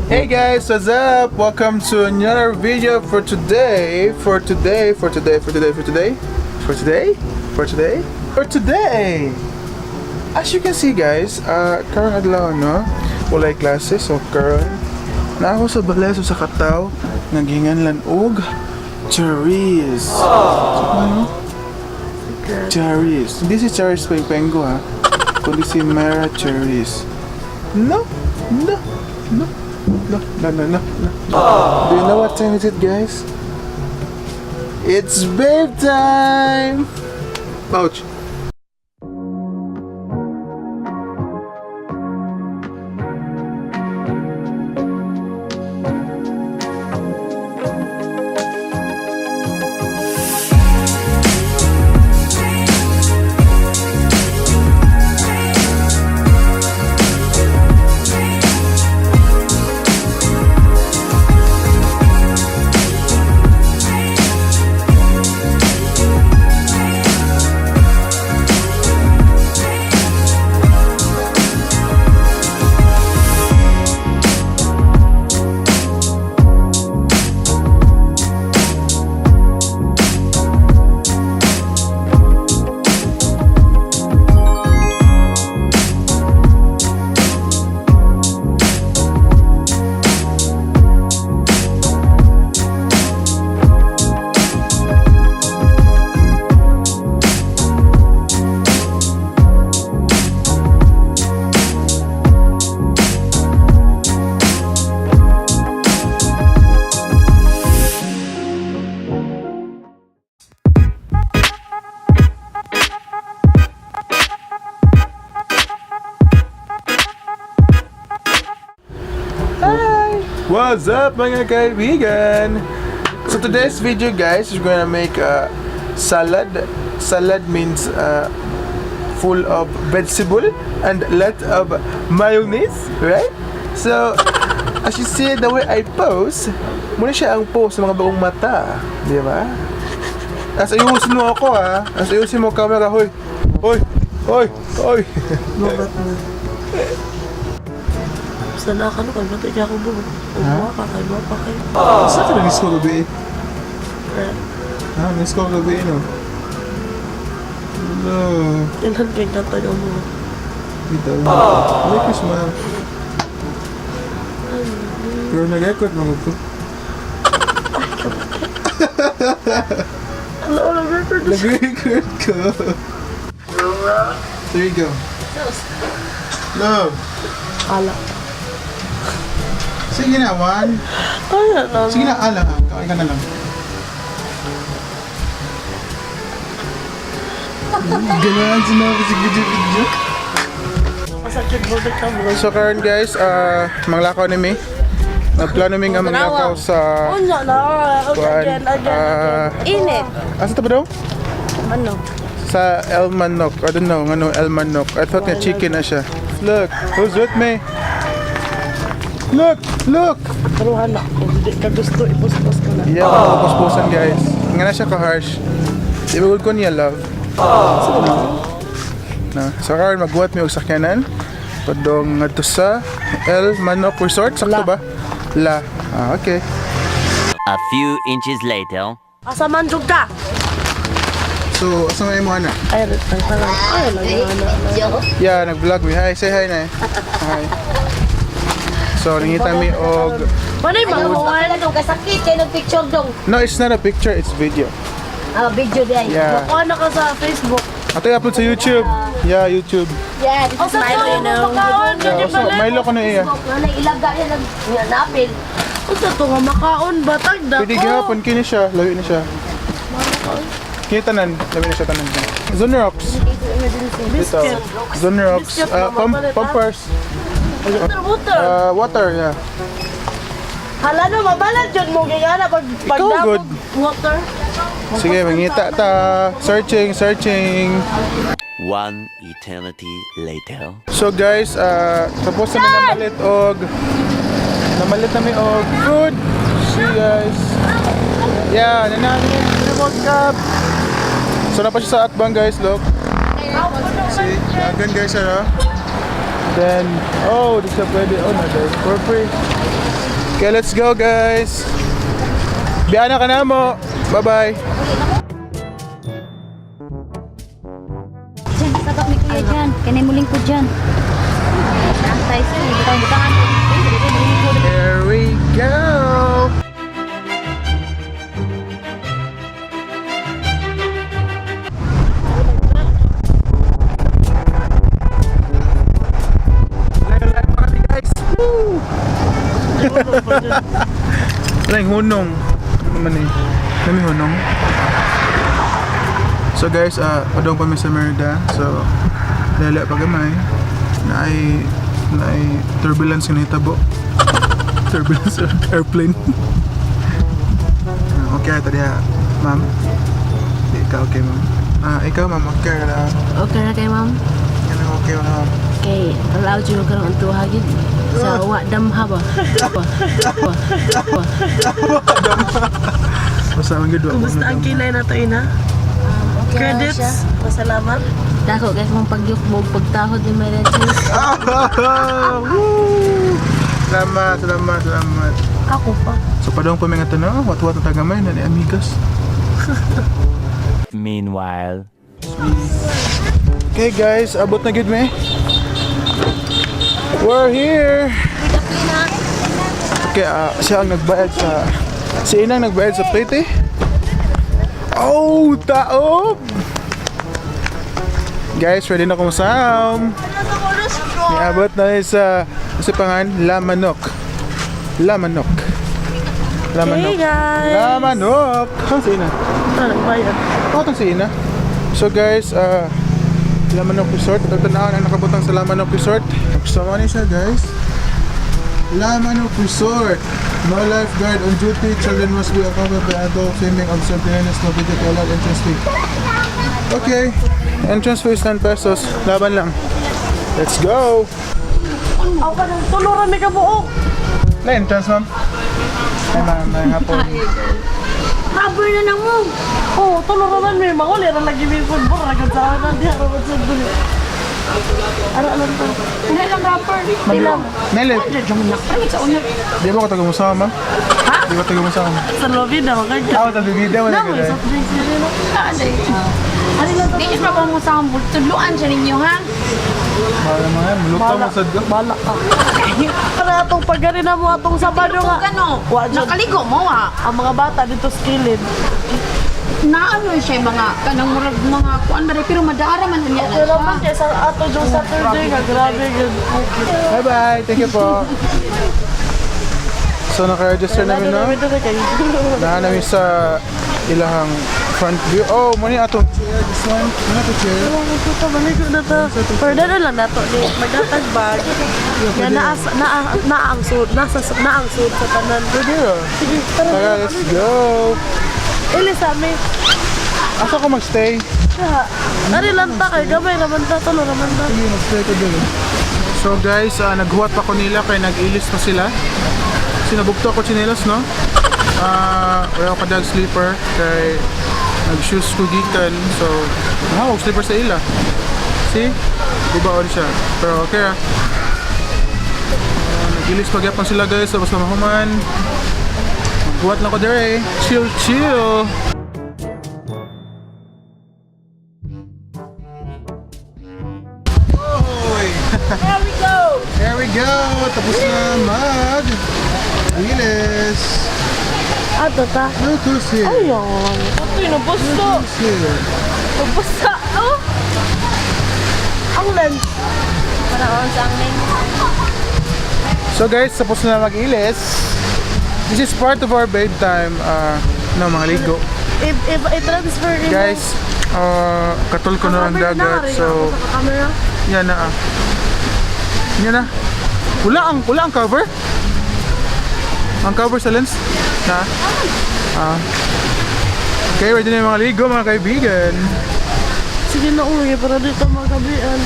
Hey guys, what's up? Welcome to another video for today. For today, for today, for today, for today, for today, for today, for today. As you can see guys, karong adlaw, no, walay klase, so karon na ako sa balay, so sa kataw, naghinganlan og cherries. So, ano? Cherries. Hindi si Cherries Pengpengo ha, kundi si Myra Cherries. No, no, no, no, no, no, no, no. Do you know what time is it, guys? It's babe time! Ouch. Hi! What's up, mga kaibigan? So today's video, guys, we're gonna make a salad. Salad means full of vegetable and lot of mayonnaise, right? So, as you see the way I pose, muna siya ang pose sa mga bagong mata, di ba? As ayusin mo ako ha. As ayusin mo camera, hoy. Hoy! Hoy! Hoy! Mabat na. Basta na ka no, kay batay ka ako bubo. Umuha ka, kay mo pa kayo. Saan ka na-miss ko gabi? Eh, Ha? Miss ko gabi, no? Hello. Ilan kay katayo mo. Dito. Merry Christmas. Pero nag-record mo ko. Ano, ano, record na siya. Nag-record ko. There you go. Love. Ala. Sige na, one. Ay, ano. Sige na, ala. Kain ka na lang. Ganahan sinabi si video video. Masakit mo sa camera. So karon guys, manglakaw ni mi. Nagplano mi nga manglakaw sa Unya na. Okay, kuan. again, again, again. Init. Asa ta ba daw? Ano? Sa El Manok. I don't know, ngano El Manok. I thought nga chicken na siya. Look, who's with me? Look, look. Pero hala, kung hindi ka gusto, ipuspos ko na. Yeah, oh, guys. Nga na siya ka-harsh. Di ba good ko niya love? No. So karon magbuhat mi og sakyanan. Padong ngadto sa El Manok Resort. Sakto La. ba? La. Ah, okay. A few inches later. Asa man jud ka? So, asa may mo ana? Ay, ay, parang, ay, lagi na. Yeah, nag-vlog mi. Hi, say hi na. Hi. So, nangita mi og Manay Ano mga mo ka dong kasakit kay nagpicture dong. No, it's not a picture, it's video. Ah, video day. Yeah. Makuha na ka sa Facebook. Ato i-upload sa YouTube. Yeah, YouTube. Yeah, this is Asa Milo. to yung makaon? Yeah, also, Milo ko na iya. Nga na ilaga niya nag nga napil. Unsa to nga makaon ba tag dako? Pwede gihapon kini siya, lawi na siya. Kini tanan, lawi na siya tanan. Zonrox. Ito. Biscuit. Zonrox. Biscuit ba, mapalit, ah? Pampers. Water, water. Water, yeah. Hala no, mabalad yun mo gigana pag Ikaw, good. pagdamog water. Sige, mangita ta. Searching, searching. One eternity later. So guys, tapos na namalit og namalit na mi og food. See you guys. Yeah, nanami na cup. So na pa siya sa atbang guys, look. See, dagan guys ano. Then, oh, di siya pwede. Oh, na guys, for free. Okay, let's go, guys. Biyana ka na mo. Bye-bye. Diyan, sagap ni kuya dyan. Kanay mo lingkod dyan. Antay sir, butang butangan. Here we go. Live, live pa kami, guys. Woo! Wala yung hunong. Ano naman eh? Nami hunong. So guys, padong pa mi sa Merida. So, lala pa gamay. Na ay turbulence nga nahitabo. Turbulence of airplane. Ah, okay, tadi ha, ma'am. Di ka okay, ma'am. Ah, ikaw, ma'am, okay ka na. Okay na kay ma'am. Yan ang okay, ma'am. Kay allow jud ko ang tuhagin. Sa wa damha ba. Ba. Ba. Ba. Basta ang gid. Kumusta ang kilay na to, ina? Okay na siya. Credits. Pasalamat. Dako kay kung pagyukbog pagtahod ni Mary Jane. Ah, woo! Salamat, salamat, salamat. Ako pa. So, padong pa mga tanaw, wat-wat na tagamay na ni amigas. Meanwhile. Okay guys, abot na gid me. We're here. Okay, siya ang nagbayad sa si Inang nagbayad sa plate eh. Oh, taob! Guys, ready na kumusam. Niabot na ni sa pangan Lamanok. Lamanok. Lamanok. Hey guys. Lamanok. Ha, si Ina. Ito, nagbayad. Ako itong si Ina. So guys, Lamanok Resort. Ito tanaw ang nakabutang sa Lamanok Resort. Gusto mo ni siya, guys. Lamanok Resort. No lifeguard on duty. Children must be accompanied by adult swimming. Observe cleanliness. No video allowed. Entrance fee. Okay. Entrance fee is 10 pesos. Laban lang. Let's go! Ako ka nang tuluran ni kabuok. Na entrance, ma'am. Ay, ma'am. May hapon. Rubber na nang mo. Oh, tuluran man may mga wala lagi may football ragad sa akin di ara man sa duli. Ara alam to. Wala lang rubber. Ma'am, Nelit. Di ba ko taga-musawa, ma'am? Di ba taga-musawa? Sa lobby na mga Ah, taga-bida. Wala Na ka may soft drinks din no. Ano lang to? Di niyo pa mo sa tudluan siya ninyo ha. Bala mga yan, mulutaw mo sa Bala ka. Para atong pagari na mo atong Sabado nga. Gano? Wa jud. Nakaligo mo ha. Ang mga bata dito sa kilid. Naano siya mga kanang murag mga kuan ba pero madaara man niya na Pero siya. man kay sa ato yung Saturday nga grabe gyud. Bye-bye! Thank you po. So, naka-register namin, no? Dito na kayo. Naa namin sa ilahang front view. Oh, muna atong chair. This one. Muna to chair. Puta, maligo na to. Pero dalo lang nato ni magdatag bag. Nga naa naa naa ang suit, nasa naa ang suit sa tanan. Pwede ah. Sige, tara. Tara, let's go. Ili sa amin. Asa ko magstay? Ari lang ta kay gamay raman ta tulo raman ta. Sige, magstay ko dun. So guys, naghuwat pa ko nila kay nag-ilis pa sila. Sinabugto ako chinelas, no? Wala ko kadag sleeper kay nag-shoes ko gikan. So, og sleeper sa ila. See? Gubaon siya. Pero okay ah. Nag-ilis pa gyapon sila guys, tapos na mahuman. Maghuwat lang ko dire eh. Chill, chill. Oy! There we go. There we go! Tapos na mag Wilis! Ato ta. Look who's here! Ayon. Ato yung nabusto. Who's here? Nabusta. Oh. Ang lens. Para on sa ang name. So guys, tapos na mag-ilis. This is part of our bedtime na mga ligo. If i-transfer imo. Guys, katul ko na ang dagat. So, Sa camera. yan na ah. Yan na. Wala ang cover? Ang cover sa lens? Na? Ah. Okay, ready na yung mga ligo mga kaibigan. Sige na uwi para dito magabian.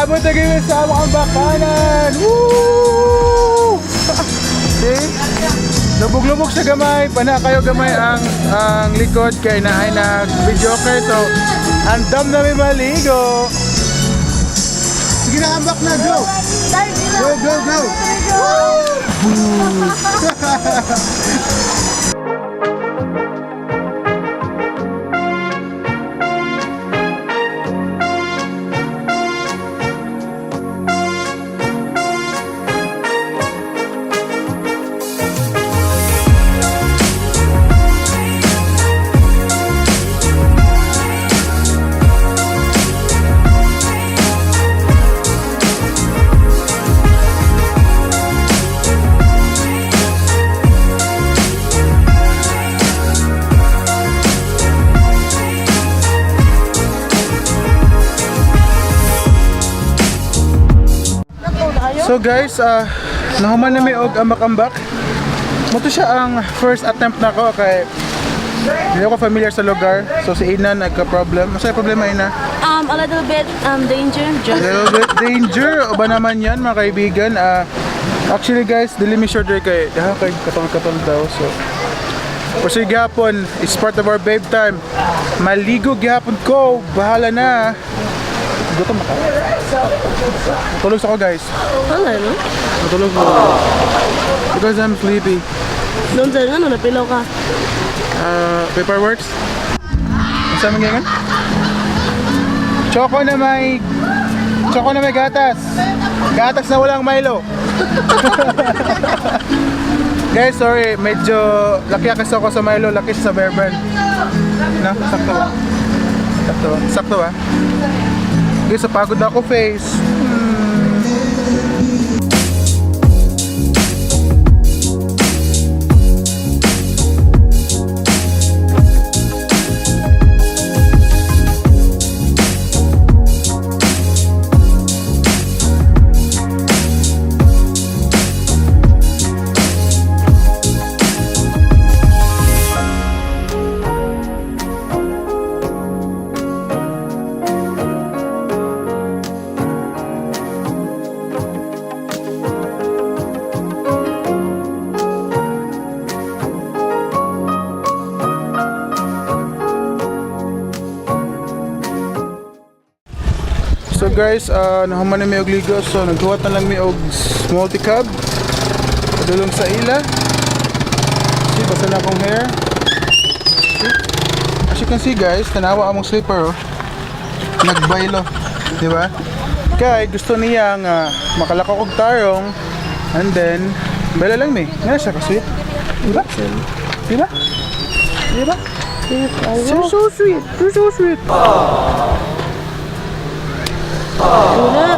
Niabot na kami sa among bakanan. Woo! See? Lubog-lubog sa gamay, pana kayo gamay ang likod kay na ay nag video kay, so andam na may maligo. Sige na, ambak na, go! Go, go, go! So guys, nahuman na may og ambak-ambak. Mo to siya ang first attempt nako kay hindi ako familiar sa lugar. So si Ina nagka-problem. Masaya problema, Ina? A little bit danger. A little bit danger. O ba naman yan, mga kaibigan? Actually guys, dili mi sure diri kay daha kay katol-katol daw. So kasi gihapon is part of our babe time. Maligo gihapon ko. Bahala na. Gutom ako. Tulog sa ako, guys. Wala, no? Matulog ko. Because I'm sleepy. Noon sa ano, napilaw ka. Paperworks? Ang sa mga Choco na may gatas. Gatas na walang Milo. Guys, sorry, medyo laki kasi ako sa Milo, laki siya sa Bear Brand. No? Sakto ba? Sakto ba? Sakto ba? Guys, sa pagod na ako face. So guys, nahuman na mi og ligo, so naghuwat na lang mi og small cab. Padulong sa ila. See, basta na akong hair. See? As you can see guys, tanawa among slipper oh. Nagbaylo, di ba? Kay gusto niya nga makalakaw og tarong and then baylo lang mi. Nga siya ka sweet. Di ba? Di ba? Di ba? You're so sweet. You're so sweet. Una.